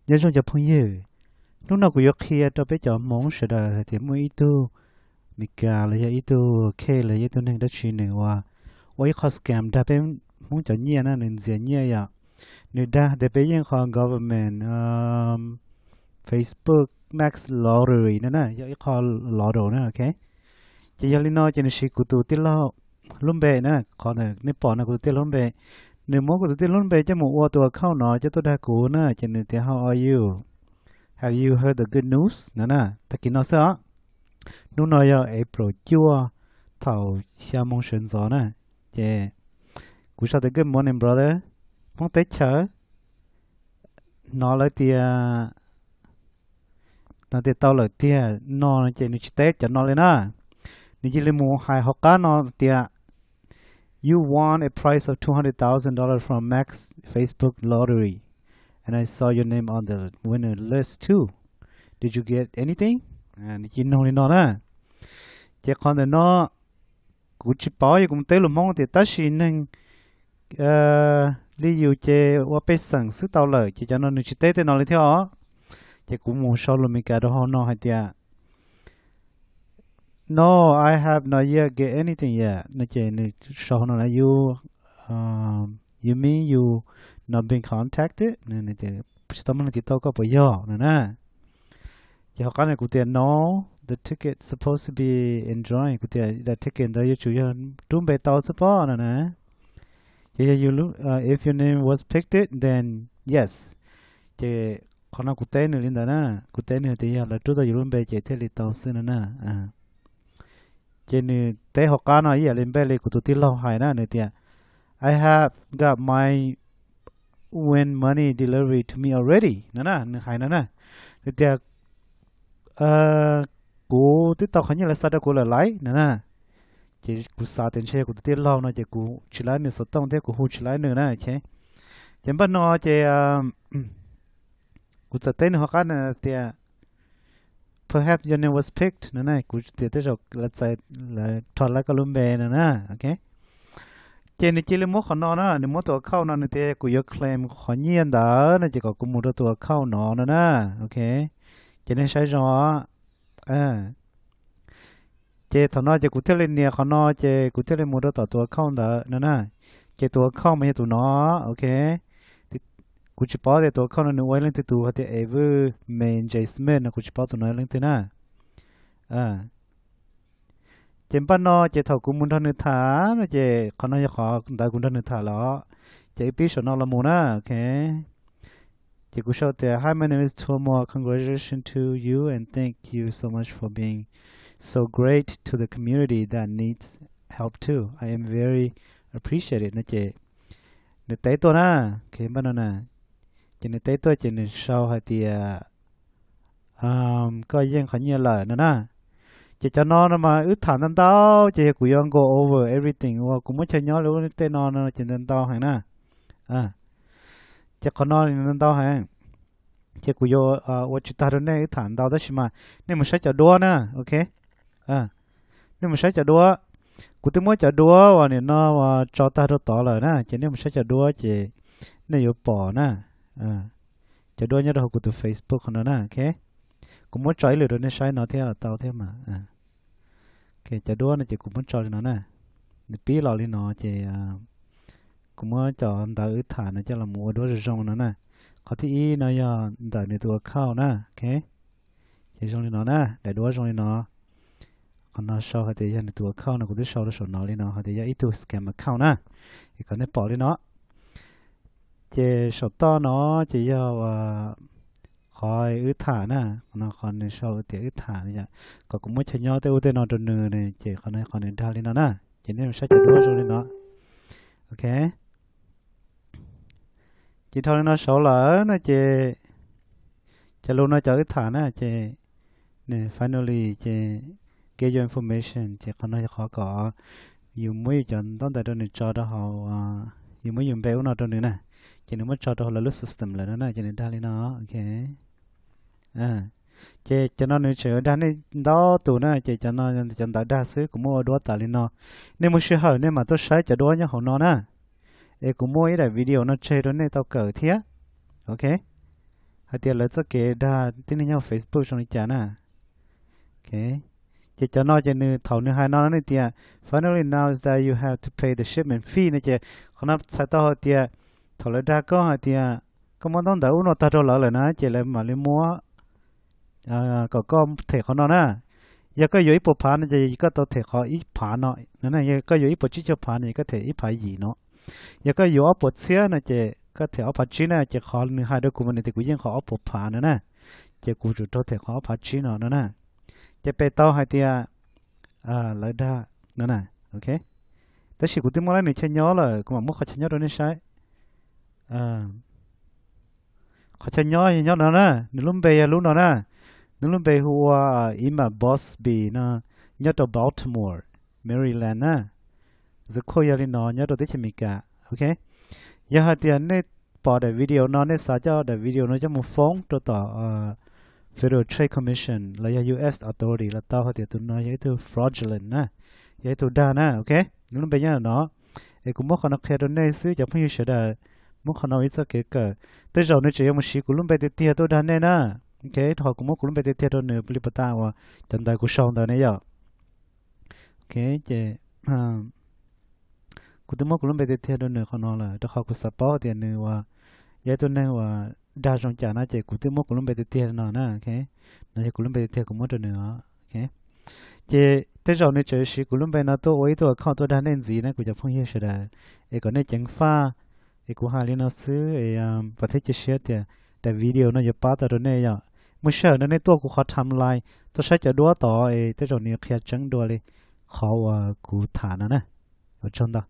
Nyob zoo cov phooj ywg, hnub no kuv yuav qhia rau peb cov Hmoob sawv daws hais tias muaj ib tug Meskas los yog ib tug Khej los yog ib tug neeg dab tsi nws ua, ua ib qho scam dag peb Hmoob cov nyiaj na, nws ntxias nyiaj yom. Nws dag tias peb yeej qho government, Facebook Max Lottery no na, yog ib qho lotto na, ok. Ces yog li no ces nws siv kuv tus tij laug lub npe na, qhov ntawm nej pom no kuv tus tij laug lub npe. Nws muab kuv tus tij laug lub npe coj mus ua tus account no coj tuaj dag kuv na, ces nws tias how are you, have you heard the good news no na, tag kis no xwb os. Hnub no yog April cuaj, thaum xya moo sawv ntxov na. Ces kuv sau tias good morning brother, Hmoob teb chaws, hnov lawv tias, no tias tau lawm tiag no, ces nws tsis teb cov no li na. Nws cia li mus hais hauv qab no tias you won a prize of two hundred thousand dollars from Max Facebook Lottery and I saw your name on the winner list too. Did you get anything? Nws cia li nug li no na. Ces qhov ntawm no kuv tsis paub, yog kuv mus teb lus Hmoob tias tab sis neeg li yus ces ua pej xeem xwb tau lawm, ces cov no nws tsis teb tej no li thiab os. Ces kuv mus sau lus Meskas rau hauv no hais tias no, I have not yet get anything yet no, ces nws sau hauv no na, you, you mean you not been contacted? Tsis tau muaj leej twg tau koj puas yog no na. Ces hauv qab no kuv tias no, the ticket supposed to be enjoying, kuv tias daim ticket ntawd yuav tsum yog rub npe tau xwb pob no na. Ces yog you, if your name was picked then yes. Ces qhov no kuv teb nws li ntawd na, kuv teb nws tias yog lawv rub tau yus lub npe ces thiaj li tau xwb no na. Ces nws teb hauv qab no ib yam li npej li kuv tus tij laug hais na, nws tias I have got my win money delivery to me already no na, nws hais no na. Nws tias kuv twb tau qhov nyiaj lawv xa rau kuv lawm laiv no na. Ces kuv xav tias ntshe yog kuv tus tij laug no ces kuv tsis laib nws xov tooj thiab kuv hu tsis laib nws na. Ces npaj no ces kuv txawm teb nws hauv qab no tias perhaps your name was picked no na, kuv tias tej zaum lawv txais, lawv rho lawv koj lub npe no na, ok. Ces nws cia li muab qhov no na, nws muab tus account no, nws tias kuv yuav claim qhov nyiaj ntawd no, ces kom kuv mus rau tus account no no na, ok. Ces nej saib zoo. Ces thaum no ces kuv thiaj li nias qhov no, ces kuv thiaj li mus rau tom tus account ntawd no na. Ces tus account mas yog tus no, ok. Kuv tsis paub tias tus account no nws ua ib leej twg, tus hais tias Ev Me J Smith no, kuv tsis paub tus no leej twg na. Ces npaj no ces thaum kuv mus nrog nws tham no, ces qhov no yog qhov ntawd kuv nrog nws tham los, ces ib pib saum no los mus na, ok. Ces kuv sau tias hi, my name is Tuamo, congratulations to you and thank you so much for being so great to the community that needs help too. I am very appreciated no. Ces nws teb tuaj na, ok, npaj no na. Ces nws teb tuaj ces nws sau hais tias koj yeej qhov nyiaj lawm no na. Ces cov no no mas wb tham ntau ntau, ces yog kuv yuav go over everything uas kuv muab chaw nyob li ub tej no no ces ntau ntau heev na. Ces qhov no ntau ntau heev. Ces kuv yuav ua tsis tag rau nej wb tham ntau, tab sis mas nej mus saib cov duab na, ok. Nej mus saib cov duab. Kuv twb muab cov duab uas nim no uas tso tag rau tod lawm na, ces nej mus saib cov duab ces nej yuav pom na. Cov duab nyob rau hauv kuv tus Facebook qhov no na, ok. Kuv muab tso ib lwm rau nej saib no thiab los tau thiab mas. Ok, cov duab no ces kuv muab tso li no na. Nws pib los li no ces kuv muab cov ntawv wb tham no coj los ua duab zoo zoo no na. Qhov thib ib no yog ntawm nws tus account na, ok. Ces zoo li no na, daim duab zoo li no. Qhov no sau hais tias yog nws tus account no, kuv twb sau rau saum no li no hais tias yog ib tug scam account na. Es kom nej pom li no. Ces saum toj no ces yog qhov wb tham na, qhov no qhov nws sau tias wb tham, kom kuv muab chaw nyob tej ub tej no rau nws, ces qhov no qhov nws dag li no na. Ces nej saib cov duab zoo li no. Ok. Ces dhau li no saud lawm no ces cov lus no cov wb tham na, ces nws finally ces get your information, ces qhov no yog qhov kom yus muab yus cov ntaub ntawv rau nws tso rau hauv, yus muab yus npe ub no rau nws na, ces nws muab tso rau hauv lawv lub system lawm no na, ces nws dag li no, ok. Ces cov no nws tseem dag nej ntau tus na, ces cov no cov ntawv dag xwb, kuv muab ua duab tas li no. Nej muaj sij hawm nej mam tuaj saib cov duab nyob hauv no na. Es kuv muaj ib daim video no tseg rau nej tau kawm thiab. Ok. hais tias lawv txoj kev dag tib neeg nyob Facebook zoo li cas na. Ces cov no ces nws thaum nws hais no nws tias, finally now is that you have to pay the shipment fee no ces qhov no txhais tau hais tias thaum lawv dag koj hais tias koj muab ntaub ntawv ub no tag rau lawv lawm na ces lawv mam li muab kom koj them qhov no na. Yog koj yuav ib puas phav no ces koj tau them qhov ib phav no, yog koj yuav ib puas tsib caug phav no ces koj them ib phav yim no. Yog koj yuav ob puas txhiab no ces koj them ob phav tsib na, ces qhov nws hais rau kuv mas nws tias kuv yeej qhov ob puas phav no na, ces kuv tsum raug them qhov ob phav tsib no no na. Ces pem tau hais tias lawv dag no na, ok. Tab sis kuv twb muab lawv nws chaw nyob lawm, kuv mam muab qhov chaw nyob rau nej saib. Qhov chaw nyob yog nyob no na, nws lub npe yog lub no na, nws lub npe hu ua Emma Bosby no, nyob rau Baltimore, Maryland na. Zip code yog li no nyob rau teb chaws Amelikas, ok. Yog hais tias nej pom daim video no nej xav coj daim video no coj mus foob rau tom Federal Trade Commission los yog U S authority los tau hais tias tus no yog ib tug fraudulent na, yog ib tug dag na, ok. Nws lub npe nyob no. Es kuv muab qhov no qhia rau nej xwb cov phooj ywg sawv daws, muab qhov no ua ib txoj kev kawm. Tej zaum nws tseem yuav mus siv kuv lub npe tiag tiag tuaj dag nej na, ok. Rau qhov kuv muab kuv lub npe tiag tiag rau nws li pas tas uas cov ntawv kuv sau ntawd ne yom. Ok, ces kuv twb muab kuv lub npe tiag tiag rau nws qhov no lawm, rau qhov kuv xav paub tias nws uas yog ib tug neeg uas dag zoo cas na, ces kuv twb muab kuv lub npe tiag tiag no na, ok. No yog kuv lub npe tiag tiag kuv muab rau nws os, ok. Ces tej zaum nws tseem siv kuv lub npe no tuaj ua ib tug account tuaj dag nej ntxiv na kuv cov phooj ywg sawv daws. Es kom nej ceev faj, es kuv hais li no xwb es vam thiab cia siab tias daim video no yuav pab tau rau nej yom. Muaj sij hawm no nej tuaj kuv qhov timeline tuaj saib cov duab tod es tej zaum nws qhia tseeb dua li qhov uas kuv tham no na. Ua tsaug ntau.